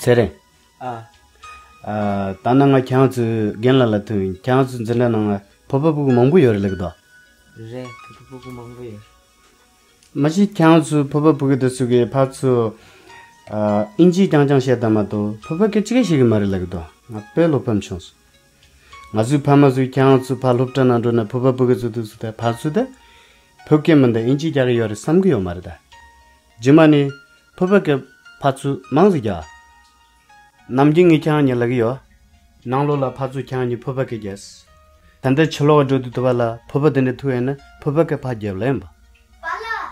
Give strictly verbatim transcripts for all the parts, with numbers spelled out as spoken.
ཚེ་རིང་། ཨ། ཨ། ད་ནང་ང་ཁྱེད་རང་ཚོའི་རྒན་ལགས་ལ་ཐུག་ཡིན། ཁྱེད་རང་ཚོའི་འཛིན་གྲྭ་ནང་ཕོར་པ་ཕུབ་མཁན་མང་པོ་ཡོད་རེད་ལབ་ཀྱི་འདུག་རེད། ཕོར་པ་ཕུབ་མཁན་མང་པོ་ཡོད། མ་གཞི་ཁྱེད་རང་ཚོའི་ཕོར་པ་ཕུབ་མཁན་དེ་ཚོ་གིས་ཕར་ཚུར། ཨ། ཨིན་ཇི་རྐྱང་རྐྱང་བཤད་སྟངས་མ་གཏོགས་ཕོར་པ་སྐད་ཅི་ག་ཤེས་ཀྱི་མ་རེད་ལབ་ཀྱི་འདུག་ང་དཔེ་བློ་ཕམ་བྱུང་སོང་། ང་ཚོའི་ཕ་མ་ཚོས་ཁྱེད་རང་ཚོ་ཕར་སློབ་གྲྭ་ནང་འགྲོ་ན་ཕོར་པ་ཕུབ་མཁན་ཚོ་དེ་ཚོ་དེ་ཕར་ཚུར་དེ། ཕུབ་མཁན་མིན་ད་ཨིན་ཇི་རྒྱག་གི་ཡོད་རེད་བསམ་གྱི་ཡོད་མ་རེད་ད། རྗེས་མ་ནས་ཕོར་པ་སྐད་ཕར་ཚུར་མང་ཙམ་རྒྱག་ནམ་རྒྱུན་ངས་ཁྱེད་རང་གཉིས་ལབ་ཀྱི་ཡོད། ནང་ལོགས་ལ་ཕར་ཚུར་ཁྱེད་རང་གཉིས་ཕོར་པ་སྐད་རྒྱག་ད་ལྟ་ཕྱི་ལོགས་འགྲོ་དུས་དུ་བ་ལ་ཕོར་པ་དེ་འདྲ་ཐུག་ཡོད་ན་ཕོར་པ་སྐད་ཕར་རྒྱབ་ལ་ཡིན་པ། པཱ་ལགས།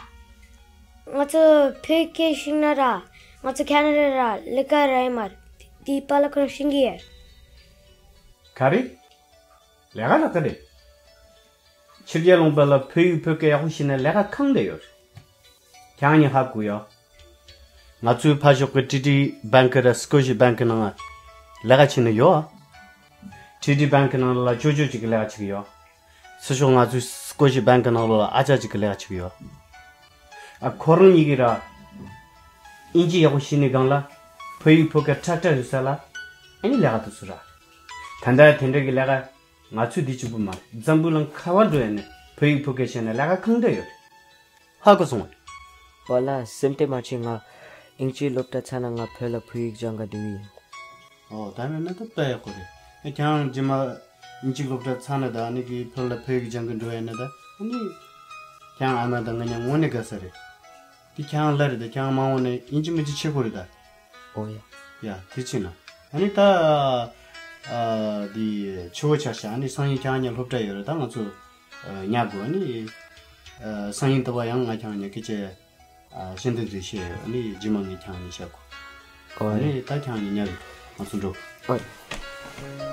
ང་ཚོ་བོད་སྐད་ཤེས་ན་ར། ང་ཚོ་ཁ་ན་ཌ་ར་ལས་ཀ་རག་ཡོད་མ་རེད། དེ་པཱ་ལགས་ཁོ་རང་ཤེས་ཀྱི་ཡོད། ག་རེ། ལས་ཀ་ལ་ག་རེ། ཕྱི་རྒྱལ་ལུང་པ་ལ་བོད་ཡིག་བོད་སྐད་ཡག་པོ་ཤེས་ན་ལས་ཀ་གང་འདྲ་ཡོད་རེད། ཁྱེད་རང་གཉིས་ཧ་གོ་ཡོད། ང་ཚོའི་ཕར་ཕྱོགས་ཀྱི་ཊི་ཌི་བེང་ཀི་ར་སི་ཀོ་ཤི་བེང་ཀི་ནང་ལས་ཀ་བྱེད་ནི་ཡོད། ཊི་ཌི་བེང་ཀི་ནང་ལ་ཅོ་ཅོ་ཅིག་གི་ལས་ཀ་བྱེད་ཀྱི་ཡོད། ཚུར་ཕྱོགས་ང་ཚོའི་སི་ཀོ་ཤི་བེང་ཀི་ནང་ལོགས་ལ་ཨ་ཅག་ཅིག་གི་ལས་ཀ་བྱེད་ཀྱི་ཡོད། ཨ། ཁོ་རང་གཉིས་ཀྱིས་ར། ཨིན་ཇི་ཡག་པོ་ཤེས་ནི་སྒང་ལ། བོད་ཡིག་བོད་སྐད་ཁྲ་ཁྲ་ཡོད་ས་ལ། ཨ་ནི་ལས་ཀ་དེ་ཚོ་ར། ད་ལྟ་དེ་འདྲ་གི་ལས་ཀ་ང་ཚོས་འདི་གཅིག་པུ་མ་རེད། འཛམ་བུ་གླིང་ག་པར་འགྲོ་ཡ་ནས་བོད་ཡིག་བོད་སྐད་ཤེས་ན་ལས་ཀ་གང་འདྲ་ཡོད་རེད། ཧ་གོ་སོང་བས། པཱ་ལགས་སེམས་ཁྲལ་མ་བྱེད། ང་ཨིན་ཇིའི་སློབ་གྲྭ་ཚར་ན་ང་བོད་ལ་བོད་ཡིག་སྦྱང་ག་འགྲོ་གི་ཡིན། ཨོ། ད་མེད་ན་ད་དཔེ་ཡག་པོ་རེད། ཨེ། ཁྱེད་རང་རྗེས་མ་ཨིན་ཇི་སློབ་གྲྭ་ཚར་ན་ད་ཨ་ནི་གི་བོད་ལ་བོད་ཡིག་སྦྱང་གི་འགྲོ་ཡ་ན་ད་ཨ་ནི། ཁྱེད་རང་ཨ་མ་དང་ང་གཉིས་དངོས་གནས་དགའ་ས་རེད། དེ་ཁྱེད་རང་ལ་རེད་ད། ཁྱེད་རང་མ་འོངས་ནས་ཨིན་ཇི་མི་ཇི་ཤེས་དགོས་རེད་ད། ཨོ་ཡ། ཡ། དེ་ཕྱིན་ན། ཨ་ནི་ད། ཨ། དེ་ཆུ་བོ་ཆར་ཤ་ཨ་ནི་སང་ཉིན་ཁྱེད་རང་གཉིས་སློབ་གྲྭ་ཡོད་རེད་ད། ང་ཚོ་ཨ་ཉལ་དགོས། ཨ་ནི་ཨ་སང་ཉིན་ཟླ་བ་ཡང་ང་ཁྱེད་རང་གཉིས་སྐད་ཆ་ཨ་ཤེས་ལྡན་རེ་བཤད་ཡོད། ཨ་ནི་རྗེས་མ་ངས་ཁྱེད་རང་གཉིས་བཤད་དགོས། ཨོ་ཨ་ཡ། ནི་ད་ཁྱེད་རང་གཉིས་ཉལ་རེད། ང་ཚོ་འགྲོ། ཨོ་ཡ།